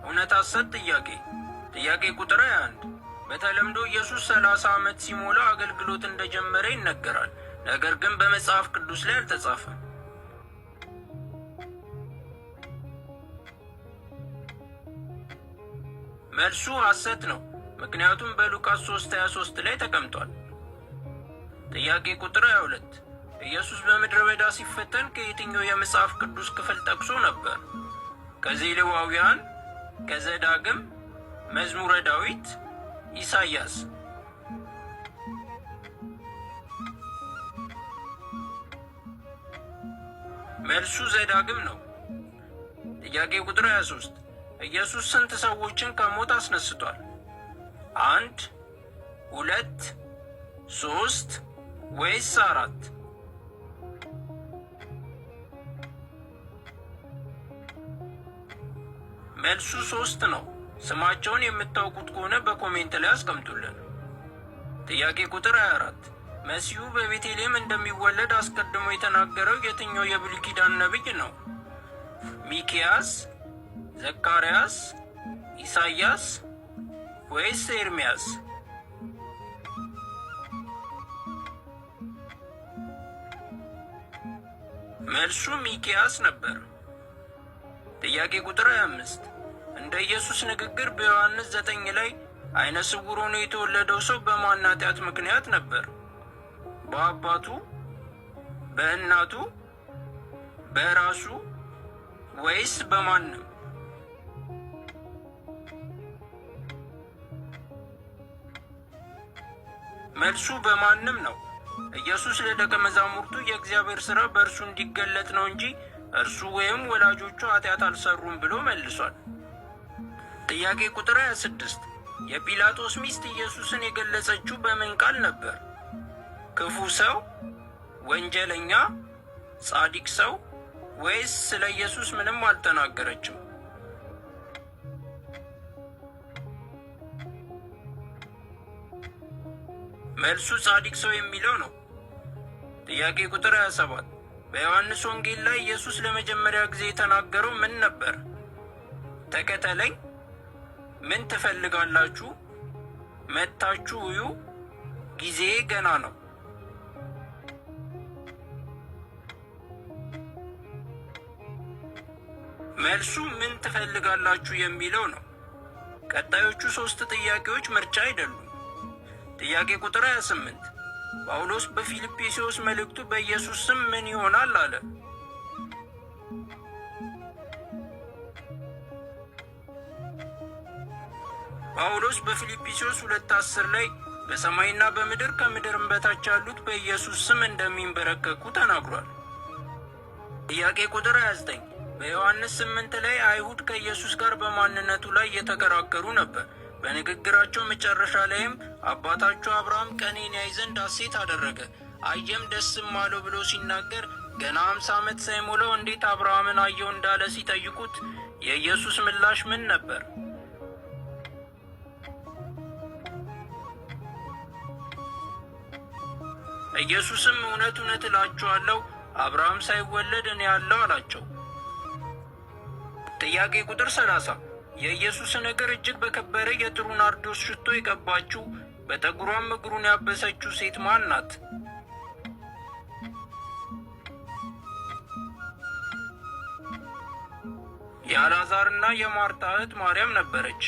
እውነት ሐሰት ጥያቄ። ጥያቄ ቁጥር 21። በተለምዶ ኢየሱስ 30 ዓመት ሲሞላው አገልግሎት እንደጀመረ ይነገራል። ነገር ግን በመጽሐፍ ቅዱስ ላይ አልተጻፈም። መልሱ ሐሰት ነው፣ ምክንያቱም በሉቃስ 3:23 ላይ ተቀምጧል። ጥያቄ ቁጥር 22። ኢየሱስ በምድረ በዳ ሲፈተን ከየትኛው የመጽሐፍ ቅዱስ ክፍል ጠቅሶ ነበር? ከዘሌዋውያን፣ ከዘዳግም፣ መዝሙረ ዳዊት፣ ኢሳይያስ። መልሱ ዘዳግም ነው። ጥያቄ ቁጥር 23። ኢየሱስ ስንት ሰዎችን ከሞት አስነስቷል? አንድ፣ ሁለት፣ ሶስት ወይስ አራት? መልሱ ሶስት ነው። ስማቸውን የምታውቁት ከሆነ በ comment ላይ አስቀምጡልን። ጥያቄ ቁጥር 24። መሲሁ በቤተልሔም እንደሚወለድ አስቀድሞ የተናገረው የትኛው የብሉይ ኪዳን ነቢይ ነው? ሚኪያስ፣ ዘካርያስ፣ ኢሳይያስ ወይስ ኤርምያስ? መልሱ ሚኪያስ ነበር። ጥያቄ ቁጥር 25። እንደ ኢየሱስ ንግግር በዮሐንስ 9 ላይ ዓይነ ስውር ሆኖ የተወለደው ሰው በማን ኃጢአት ምክንያት ነበር? በአባቱ፣ በእናቱ፣ በራሱ ወይስ በማንም? መልሱ በማንም ነው። ኢየሱስ ለደቀ መዛሙርቱ የእግዚአብሔር ሥራ በእርሱ እንዲገለጥ ነው እንጂ እርሱ ወይም ወላጆቹ ኃጢአት አልሰሩም ብሎ መልሷል። ጥያቄ ቁጥር 26። የጲላጦስ ሚስት ኢየሱስን የገለጸችው በምን ቃል ነበር? ክፉ ሰው፣ ወንጀለኛ፣ ጻድቅ ሰው ወይስ ስለ ኢየሱስ ምንም አልተናገረችም? መልሱ ጻድቅ ሰው የሚለው ነው። ጥያቄ ቁጥር 27። በዮሐንስ ወንጌል ላይ ኢየሱስ ለመጀመሪያ ጊዜ የተናገረው ምን ነበር? ተከተለኝ፣ ምን ትፈልጋላችሁ? መጥታችሁ እዩ፣ ጊዜ ገና ነው። መልሱ ምን ትፈልጋላችሁ የሚለው ነው። ቀጣዮቹ ሦስት ጥያቄዎች ምርጫ አይደሉም። ጥያቄ ቁጥር 28። ጳውሎስ በፊልጵስዩስ መልእክቱ በኢየሱስ ስም ምን ይሆናል አለ? ጳውሎስ በፊልጵስዩስ 2:10 ላይ በሰማይና በምድር ከምድርም በታች ያሉት በኢየሱስ ስም እንደሚንበረከኩ ተናግሯል። ጥያቄ ቁጥር 29። በዮሐንስ 8 ላይ አይሁድ ከኢየሱስ ጋር በማንነቱ ላይ እየተከራከሩ ነበር። በንግግራቸው መጨረሻ ላይም አባታችሁ አብርሃም ቀኔን ያይ ዘንድ ሐሴት አደረገ፣ አየም ደስም አለው ብሎ ሲናገር ገና 50 ዓመት ሳይሞላው እንዴት አብርሃምን አየው እንዳለ ሲጠይቁት የኢየሱስ ምላሽ ምን ነበር? ኢየሱስም እውነት እውነት እላችኋለሁ አብርሃም ሳይወለድ እኔ አለሁ አላቸው። ጥያቄ ቁጥር 30። የኢየሱስን እግር እጅግ በከበረ የጥሩ ናርዶስ ሽቶ የቀባችው በጠጉሯም እግሩን ያበሰችው ሴት ማን ናት? የአልዓዛርና የማርታ እህት ማርያም ነበረች።